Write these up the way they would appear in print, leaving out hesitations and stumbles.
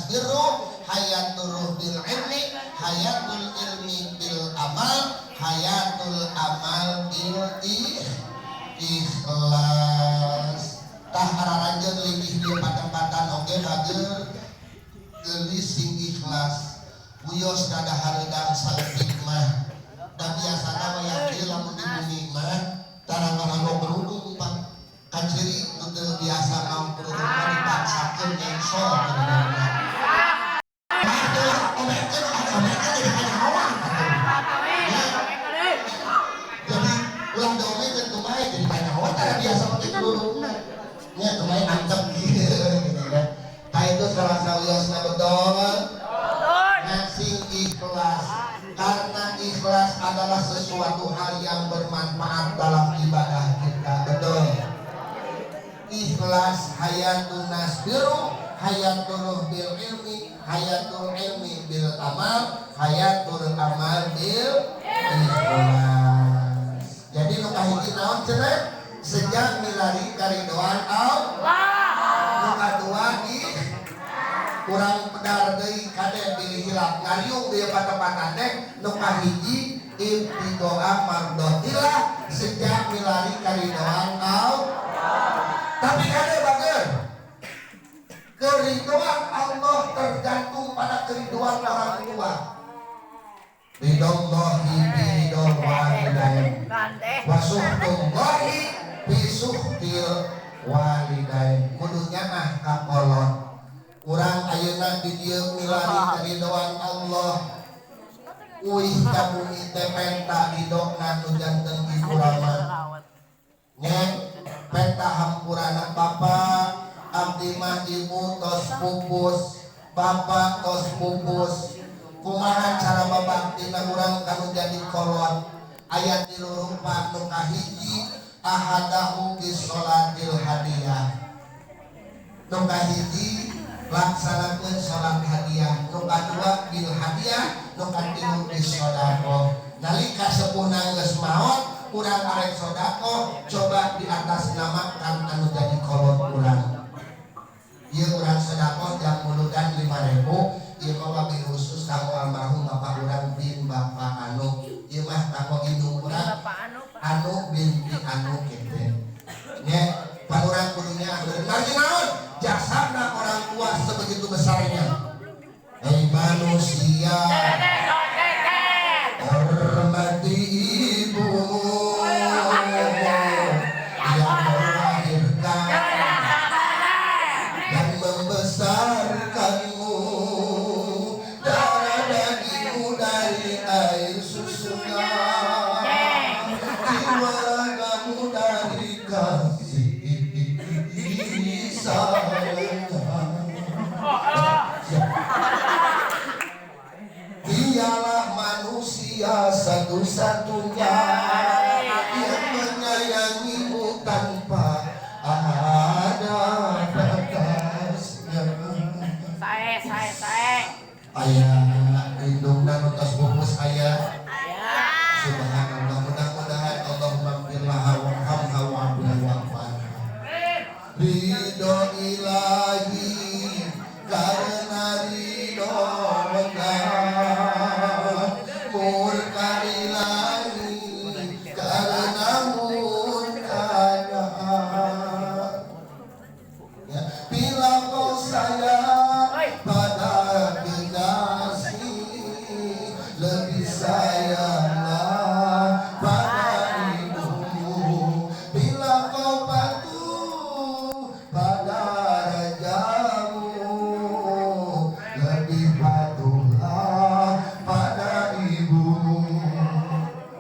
nas birruh, hayatul ruh bil ilmi, hayatul ilmi bil amal, hayatul amal bil ikhlas. Tah araranjeun linggih di patempatan oge bageur geulis sing ikhlas. Wios rada hareudang saeutik mah. Da biasana wayah kieu lamun di bumi mah tara ngarango kerudung, Pak. Kaciri nu teu biasa maung kerudung mah dipaksakeun nyengsol kerudungna. Mah teu omekeun, omekeun jadi kanyahoan atuh. Ya. Jadi ulah diomekeun kumaha jadi kanyahoan tara biasa make kerudung mah. Nya kumaha antep kieu gitu kan. Tah itu salah sawiosna betul. Nah, sing ikhlas, karena ikhlas adalah sesuatu hal yang bermanfaat dalam ibadah kita, betul. Ikhlas hayatun nas birruh, hayatul ruh bil ilmi, hayatul ilmi bil amal, hayatul amal bil ikhlas. Jadi nu kahiji naon cenah? Sejak milari karidoan Allah. Nu kadua kurang pedar deui, kade bilih hilap ngariung deui patempatan teh. Nu kahiji ibtigoa mardotillah, sejak milari karidoan Allah. Tapi kade bager, keridoan Allah tergantung pada keridoan orang tua. Ridollahi bi ridol walidain wa suhtullahi bi suhtil walidain. Kudu nyaah ka kolot. Urang ayeuna di dieu milari keridoan Allah, uih ka bumi teh penta ridona nu janten ibu rama nya, penta hampurana bapa. Abdi mah ibu tos pupus, bapak tos pupus, kumaha cara babaktina urang kanu jadi kolot? Aya tilu rupa. Nu kahiji ahadahu bisolatil hadiah, nu kahiji laksanakeun salat hadiah, nu kadua bil hadiah, nu katilu bisodaqoh. Nalika sepuhna geus maot, urang arek sodaqoh, coba di atas namakan anu jadi kolot urang. Ieu urang sodaqoh jam muludan 5000, ieu mah wabil khusus kanggo almarhum bapak urang bin bapak anu, ieu mah kanggo indung urang anu binti anu kitu nya. Pan urang kudunya margi naon jasana orang tua sebegitu besarnya. Hei manusia, hormati ibumu yang melahirkan dan membesarkanmu, darah dagingmu dari air susunya, jiwa ragamu dari kasih sayangnya. Siap. Dialah manusia satu-satunya yang menyayangimu tanpa ada batasnya. Sae, sae, sae. Aya indungna nu tos pupus aya? Subhanallah, mudah-mudahan Allahumma ighfirlaha warhamha wa'fuha wa'fu anha. Ridho ilahi karena ridho Allah, murka ilahi karena murkanya. Ya, bila kau sayang pada kekasih, lebih sayanglah pada ibumu. Bila kau patuh pada rajamu, lebih patuhlah pada ibumu.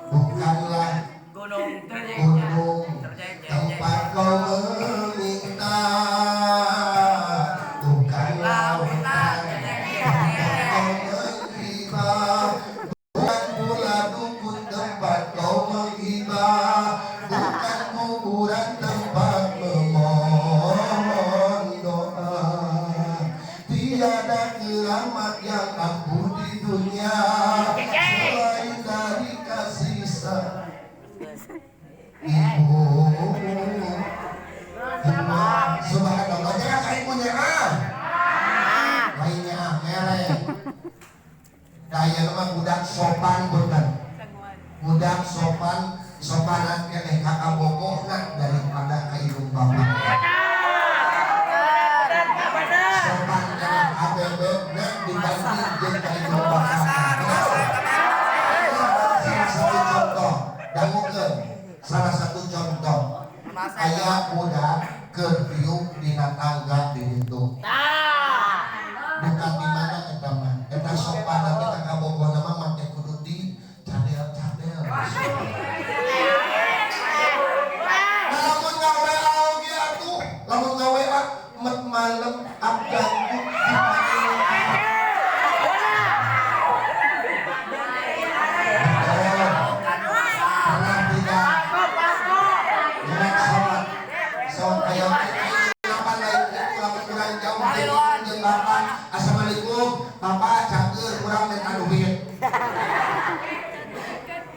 Bukanlah Gunung gunung tempat kau meminta, bukan lautan tempat kau menghibah, bukan pula dukun tempat kau menghibah, bukan kuburan tempat memohon doa. Tiada keramat yang ampuh di dunia selain dari kasih sayang ibu. Subhanallah, jangan ka ibunya ah. Lainnya. Daya mah budak sopan punten. Budak sopan sopanan keneh ka kabogohna daripada ka indung bapa. Sopan keneh abebebna dibanding jeung ka indung bapa. Salah satu contoh, dangukeun. Salah satu contoh. Aya budak keur diuk dina tangga di ditu. Bukan di mana eta mah. Eta sopan teh ka kabogohna mah make kudu di cadel-cadel. Lamun ngawa oge atuh, lamun ngawa met malem abdangku di pernah tidak ingat sholat sholat ayam apa lain itu lamun kurang jauh jeung bapak assalamualaikum bapak cangeur kurang minta duit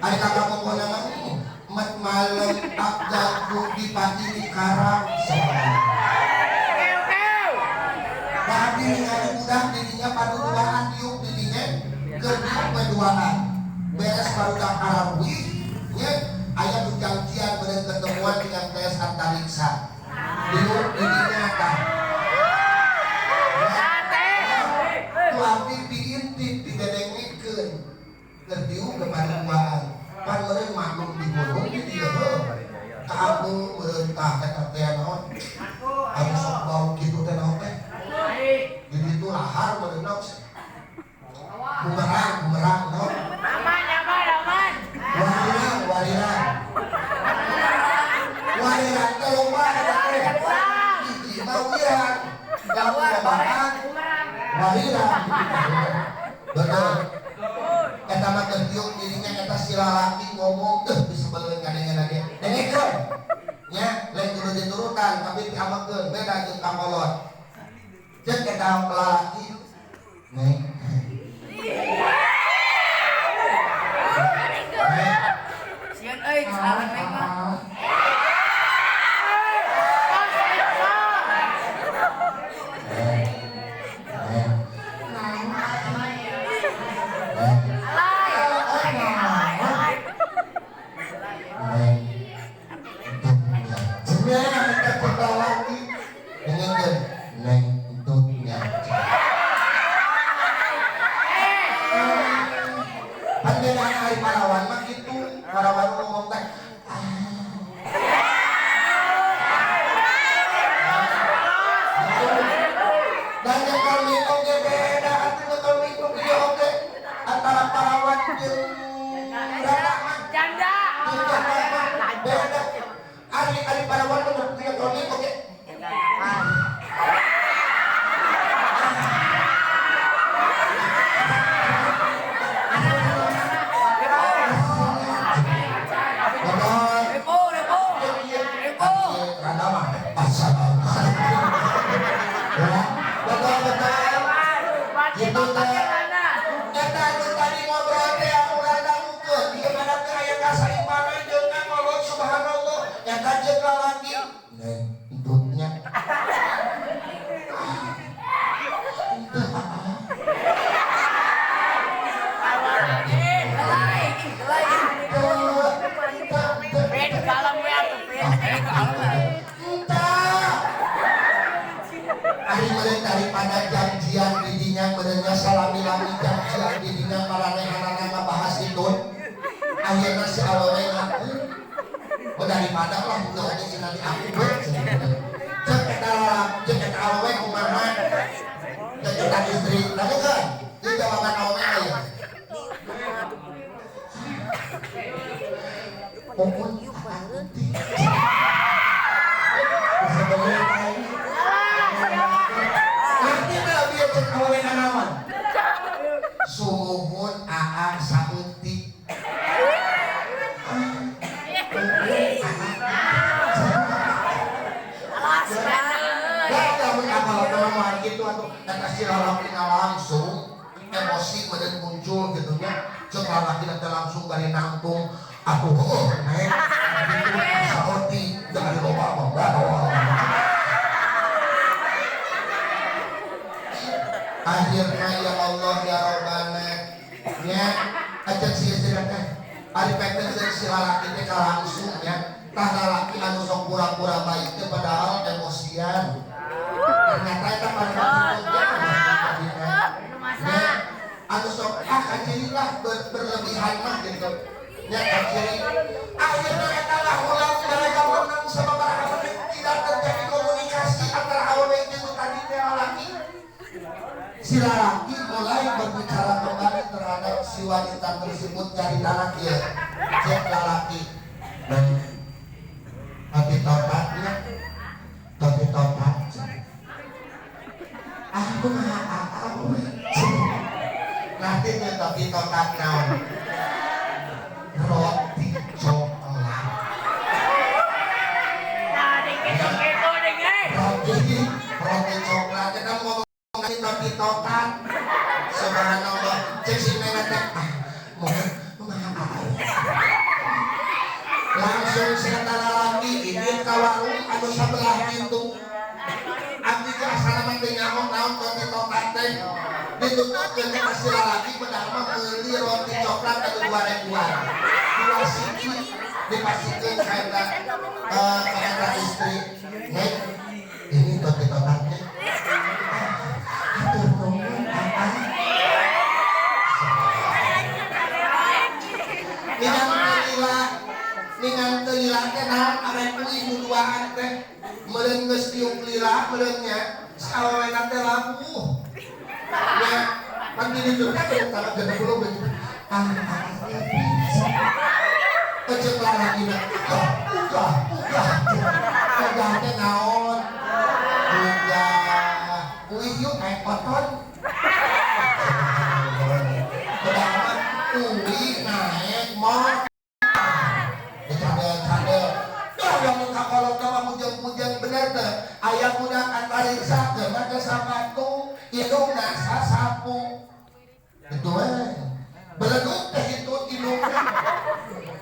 ari kakak pokokna mah met malem abdangku di pati di karang sholat. Tadi ningali budak didinya paduduaan diuk didinya keur diuk paduaan beres barudak tarawih nya aya nu janjian beureun ketemuan di MTS Antariksa diuk didinya tah ku abdi diintip didedengekeun keur diuk ke paduduaan pan meureun maklum di gunung di dieu heuh ka abdi meureun tah eta teh naon anu sok bau kitu teh naon teh di ditu lahar meureun naon bumerang bumerang naon Aman, aman, aman. Wariran wariran wariran teh loba eta teh hiji mah wirang lamun lobaan wariran betul eta mah keur diuk dirinya eta si lalaki ngomong teh disebeleun kadengena ge dengekeun nya lain kudu diturutan tapi diamekeun beda jeung kakolot ceuk eta lalaki neng Sieun euy salah neng mah. Daripada janjian didinya merenya salami-lami janjian didinya paranehanana ngabahas itu akhirnya si awewe ngaku oh daripada lah udah oge cenah di aku we ceuk eta ceuk eta awewe kumaha ceuk eta istri dangukeun ieu jawaban awewe aya pokon sumuhun aa saeutik gitu atau eta si lalakina langsung emosi meureun muncul gitu nya ceuk lalakina teh langsung bari nangtung atuh heueuh neng saeutik da ari loba mah. Akhirnya ya Allah ya Robbana nya aja si istri teh ari pek teh si lalaki teh langsung nya tah lalaki anu sok pura-pura baik teh padahal emosian. Ternyata eta pada anu sok ah kaciri lah berlebihan mah gitu nya kaciri. Akhirnya eta lah ulang mereka menang sama para awewe, tidak terjadi komunikasi antara awewe itu tadi teh lalaki. Si lalaki mulai berbicara kembali terhadap si wanita tersebut cari tanah ya cek lalaki dan tapi tobatnya tapi tobat aku mah aku nanti tapi tobat naon roti coklat roti coklat kita ngomong roti totat subhanallah cek si nenek teh mohon maaf langsung saya lalaki ini ka warung anu sebelah pintu abdi ge asana mah teu nyaho naon roti totat teh ditutupkeun ka si lalaki padahal mah meuli roti coklat anu 2000-an dua siki dipasikeun ka eta istri neng ini roti totatnya. Ningan teu lila teh naon arek ibu duaan teh meureun geus tiup lila meureun nya si awewena teh labuh nya pan di ditu teh tanggal 60 begitu ah eceuk lalakina uga uga uga teh naon uga uih yuk naik oton padahal uih naik motor cadel-cadel dah lamun kakolot mah mujeng-mujeng bener teh aya budak antariksa teh make sapatu indungna sasapu itu we beleduk teh itu indungna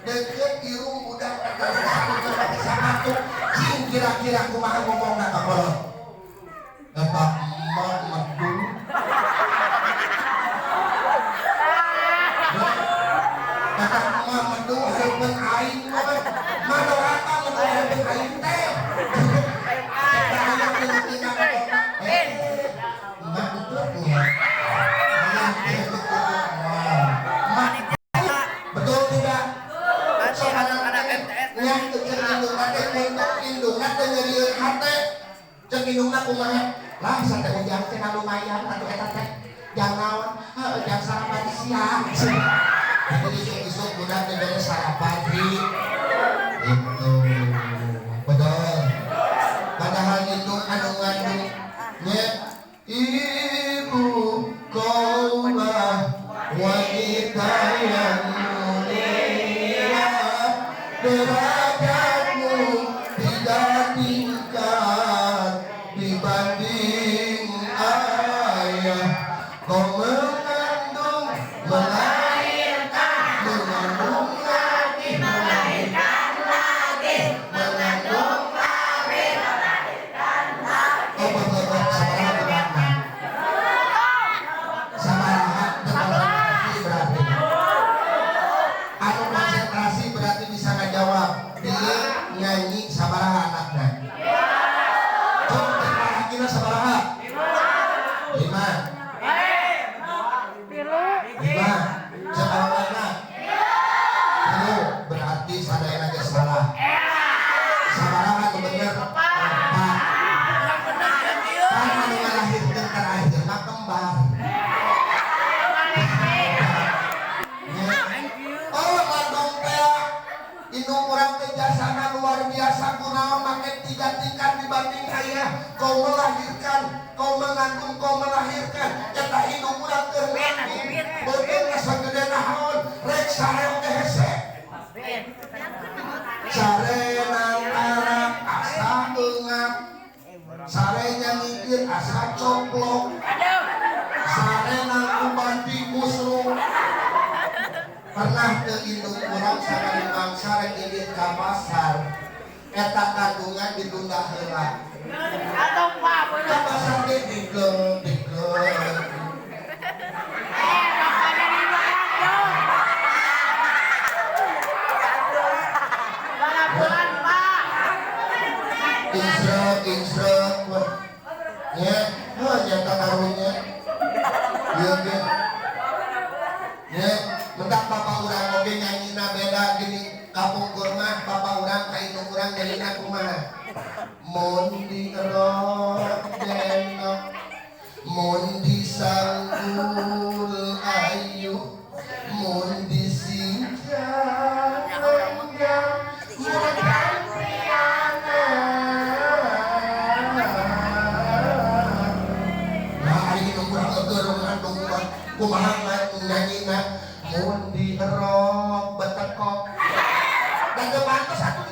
deukeut irung budak antariksa teh make sapatu cing kira-kira kumaha ngomongna kakolot eta emak medu eta emak medu heupeun aing mah madoraka medu heupeun aing teh betul tidak? Cek indungna kumaha lah sate ujang teh lumayan atuh eta teh jang naon heuh jang sarapan siang. Jadi isuk-isuk budak teh bere sarapan itu betul. Padahal indung anu ngandung nya ibu kaulah wanita yang mulia derajatmu tidak tingkat dibanding ayah. Kau mengandung melahirkan mengandung lagi melahirkan lagi mengandung lagi melahirkan lagi. Oh betul sabaraha sabaraha berarti anu konsentrasi berarti bisa ngajawab dia nyanyi sabaraha anakna. Cok teh sabaraha 5 5 sabaraha 3 berarti sadayana ge salah. Sabaraha nu bener 4. Kan anu ngalahirkeun terakhir mah kembar. Oh ngandung teh indung urang teh jasana luar biasa kunaon make 3 tingkat dibanding ayah. Kau melahirkan, kau mengandung, kau melahirkan. Eta indung urang keur ngandung beuteung sagede naon rek sare oge hese. Sare nangkarak asa eungap, sare nyangikir asa coplok, sare nangkuban tikus. Pernah ke indung urang sakali mangsa rek indit ka pasar eta kandungan ditunda heula. Ka pasar ge digleng digleng nyata karunya. Ieu ge. Ya, mentak bapak urang oge nyanyina beda gini. Kapungkur mah bapak urang ka indung urang nyanyina kumaha? Mun dierok denok, mun disanggul ayu, mun disincang lenjang, mun gantianan. Nah, ari indung urang eueuh ngandung mah kumaha nyanyina? Mun dierok betekok. Dan teu pantes atuh.